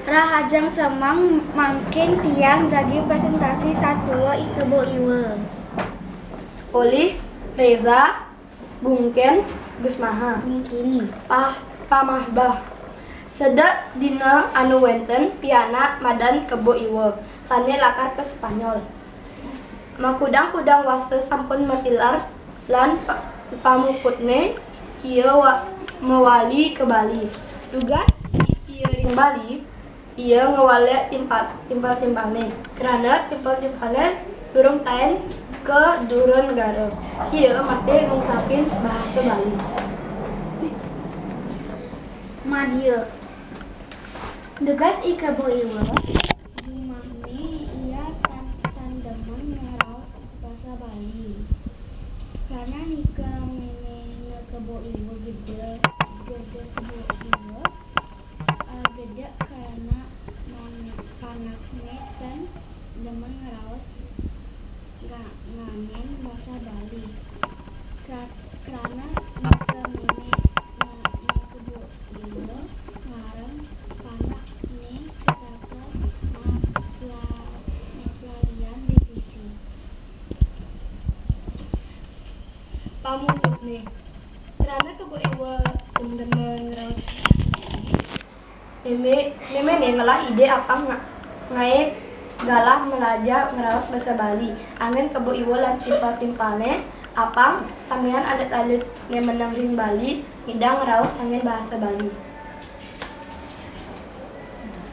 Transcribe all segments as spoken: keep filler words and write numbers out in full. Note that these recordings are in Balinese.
Rahajeng semeng mangkin tiang jagi presentasi satua I Kebo Iwa. Polih Reza, Gungken, Gusmaha. Mungkini. Pah, pamahbah. Sedek dina anu wenten pianak madan Kebo Iwa, sane lakar ke Spanyol. Makudang-kudang wasa sampun matilar lan pa- pamuputne ia wa- mawali ke Bali. Dugas ia ring Bali, ia ngewalek timpal timpal-timpalne. Krana timpal-timpalne durung taen ke dura negara. Ia masih ngungsapin bahasa Bali. Madia. Dugas I Kebo Iwa, jumahne ia tan tan demen ngeraos basa Bali. Karena nika memene Kebo Iwa gede, gede Kebo Iwa, eh, gede karena man- panakne tan demen ngeraos nga- nganen basa Bali. Kra- Krana nika memene na- na Kebo Iwa ngarang panakne setata mapla- maplalian di sisi. Pamuputne. Krana Kebo Iwa tan demen ngeraos Meme, memene ngelah ide apang nga- ngae galah melajah ngeraos basa Bali. Anggen Kebo Iwa lan timpal-timpalne, apang samian alit-alitne meneng ring Bali ngidang ngeraos anggen bahasa Bali.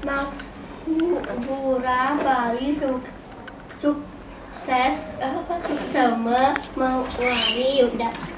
Makmur Bali suk- sukses apa suksema mawali Yuda.